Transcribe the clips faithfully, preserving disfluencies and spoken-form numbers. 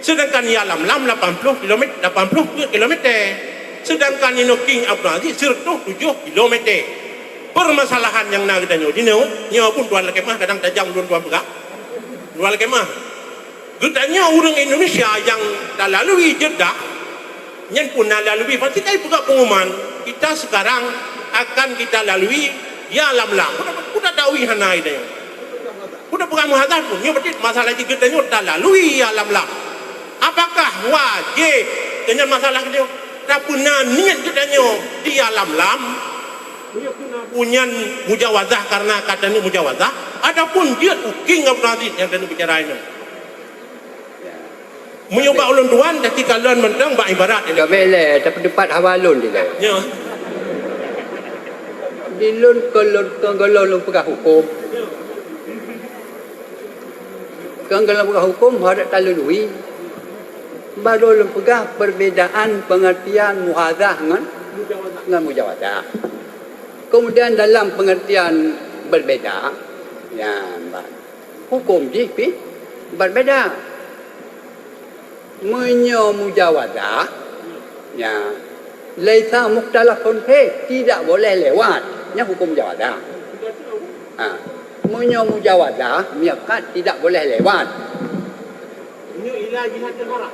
Sedangkan Yalamlam lapan ploh kilometer, lapan ploh peuet kilometer. Sedangkan inoe King Abdul Aziz sireutoh tujoh kilometer. Permasalahan nyang na geutanyoe dinoe, nyoe pun tuan lakée meu'ah kadang tajam ulôn tuan peugah. Tuan lakée meu'ah. Geutanyoe ureuëng Indonesia nyang talalui Jeddah, nyan pun na lalui, pasti ka ipeugah pengumuman, kita sekarang akan kita lalui Yalamlam. Peue tawi hana geutanyoe. Peue tapeugah Muhadhah pun, nyoe berarti masalah jih geutanyoe talalui Yalamlam. Apakah wajéb? Nyan masalah geutanyoe. Tapeuna niet geutanyoe di Yalamlam? Peue nyan mujawazah karena ka taneuk mujawazah, ataupun jeuet u King Abdul Aziz nyang taneuk bicara nyoe? Meunyoe bak ulôn tuan, jadi kalon mantong bak ibarat nyoe. Ka bèk lé, tapi teumpat hawa lôn di lé. Nyoe. Di lôn kon lôn, kon gohlom lôn peugah huköm. Kon gohlom peugah huköm, harôh talalui. Barô lôn peugah perbedaan pengertian muhadhah ngon, ngon mujawazah. Kemudian dalam pengertian berbeda, ya, huköm jih pih berbeda. Meunyoe mujawazah, ya, laisa mukhtalafun fih, tidak boleh lewat. Nyan huköm mujawazah. Ha. Meunyoe mujawazah, miqat tidak boleh lewat. Meunyoe ila jihatil haram.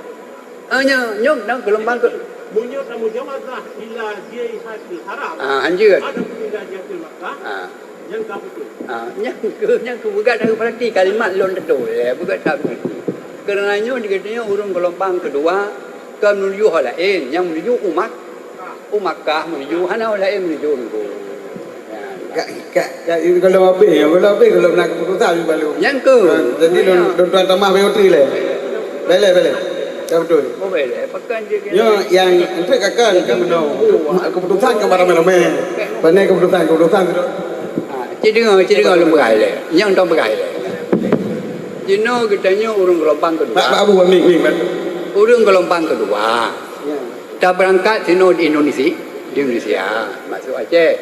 Ah, nyoe, nyoe, nyoe geulumbang ke- Meunyoe tamujawazah ila jihatil haram. Ah, hanjeuet. Adapun ila jihatil Makkah, ah, nyan ka beutôi. Ah, nyan keuh, nyan keuh beugat that peurati kalimat lôn teuh, eh, beugat that peurati. Karena nyoe di geutanyoe ureuëng geulumbang keudua, ka menuju hal laén, nyang menuju umat. U Makkah menuju, hana u laén menuju nunggu. Ya. Ka, ka, ka, kalau habéh, kalau habéh, kalau na keputusan baru. Nyang keuh. Ha, jadi lôn, lôn tuan tamah B O T lé. Beleh, beleh. Ka beutôi. Oh, beleh. Pakan je. Nyoe nyang enteuk kakon ka meunoe. Keputusan ka ramé-ramé. Pane keputusan, keputusan tu. Ha, ci deungoe, ci deungoe lôn peugah lé. Nyang tong peugah lé. Jinoe geutanyoe ureuëng geulumbang keudua. Pak, Pak Abu, mik, mik, mik. Ureuëng geulumbang keudua. Ya. Tabeurangkat sinoe di Indonesia, di Indonesia, masuk Aceh.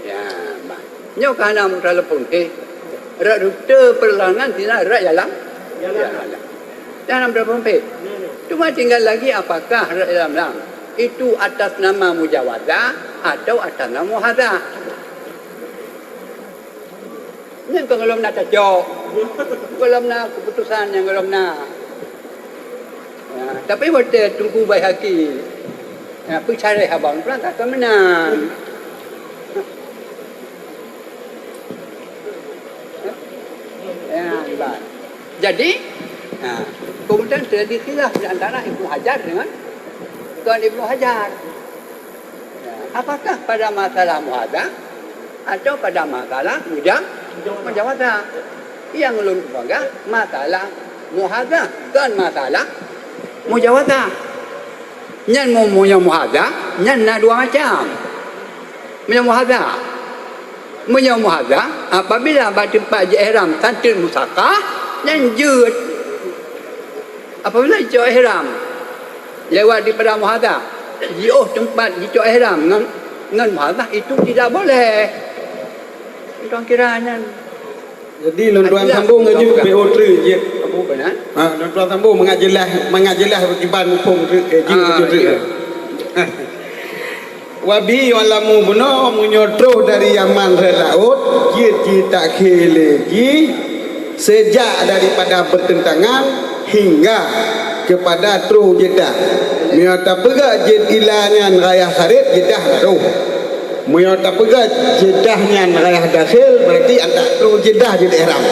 Ya, bah. Nyoe ka hana meutelepon pih. Rot rute perjalanan sinan rot jalan. Jalan. Dah hana meutelepon pih. Cuma tinggal lagi apakah rot jalan lam itu atas nama mujawazah atau atas nama muhadhah. Nyan kon gohlom na tacok. Gohlom na keputusan nyang gohlom na. Ya, tapi watée Teungku Baihaqi, ya, peucarée haba nyan, ka meunan. Ya, bah. Jadi, ha, kemudian terjadi khilaf di antara Ibnu Hajar dengan bukan Ibnu Hajar. Apakah pada masalah muhadhah atau pada masalah muja-, mujawazah? Nyang lôn peugah masalah muhadhah, kon masalah mujawazah. Nyan mu-, meunyoe muhadhah, nyan na dua macam. Meunyoe muhadhah, meunyoe muhadhah, apabila bak teumpat jiihram santreuk musaqah, nyan jeuet. Apabila jicok ihram lewat daripada muhadhah, jiôh teumpat jicok ihram ngon, ngon muhadhah, itu tidak boleh. Tuan kira nyan. Jadi, lôn tuan sambung laju B O T jeuet. Apa beuna? Ha, lôn tuan sambung mangat jeulaih, mangat jeulaih kiban muphom jeuet, eh, jeuet, ah, jeuet, jeuet. Wa bihi yu'lamu bunoe, meunyoe troh dari Yaman rot laôt, jeuet jitakhir lé jih seujak daripada beureuntangan hingga keupada troh Jeddah. Meunyoe tapeugah jeuet ila nyan rayah Sarit, Jeddah na troh. Meunyoe tapeugah Jeddah nyan rayah dakhil, berarti antara troh Jeddah jeuet ihram.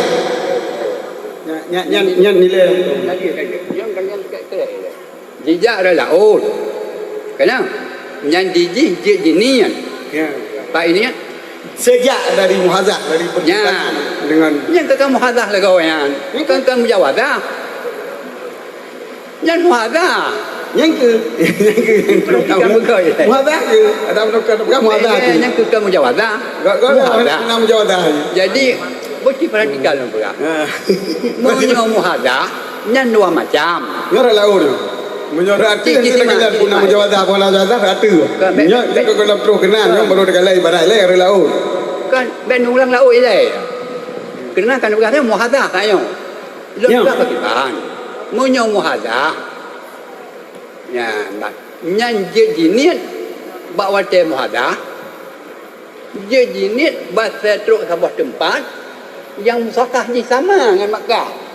Nyan, nyan, nyan, nyan nilai. Jijak rot laôt. Kana? Nyan jijih jeuet jiniet. Ya. Pak ini kan? Sejak dari muhazah, dari perbuatan. Ya. Dengan nyan keu ka muhazah lagoe nyan. Bukan ka mujawazah. Nyan muhazah. Nyan keu, nyan keu, nyan keu. Bukan beutôi. Muhazah keu. Ada bukan, bukan muhazah keu. Nyan keu ka mujawazah. Gak, gak, muhazah. Mujawazah. Jadi, beuci perhatikan lom peugah. Ha. Meunyoe muhazah, nyan dua macam. Nyoe rot laôt. Meunyoe rot ateueh, cik, cik, nanti simak, kita cik, guna simak. Mujawazah, bukan mujawazah, rot ateueh. Bukan, nyoe, bèk, nyoe kalau terus kena, nyoe baru digalai ibarat lain, rot laôt. Kan, bèk neulang laôt ilèe. Kena kan peugah nyoe muhazah, tak nyoe. Lôn peugah bak kiban. Meunyoe muhadhah, nyan, nyan jeuet jiniet bak watée muhadhah, jeuet jiniet bak trok saboh teumpat nyang musakah jih sama ngon Makkah.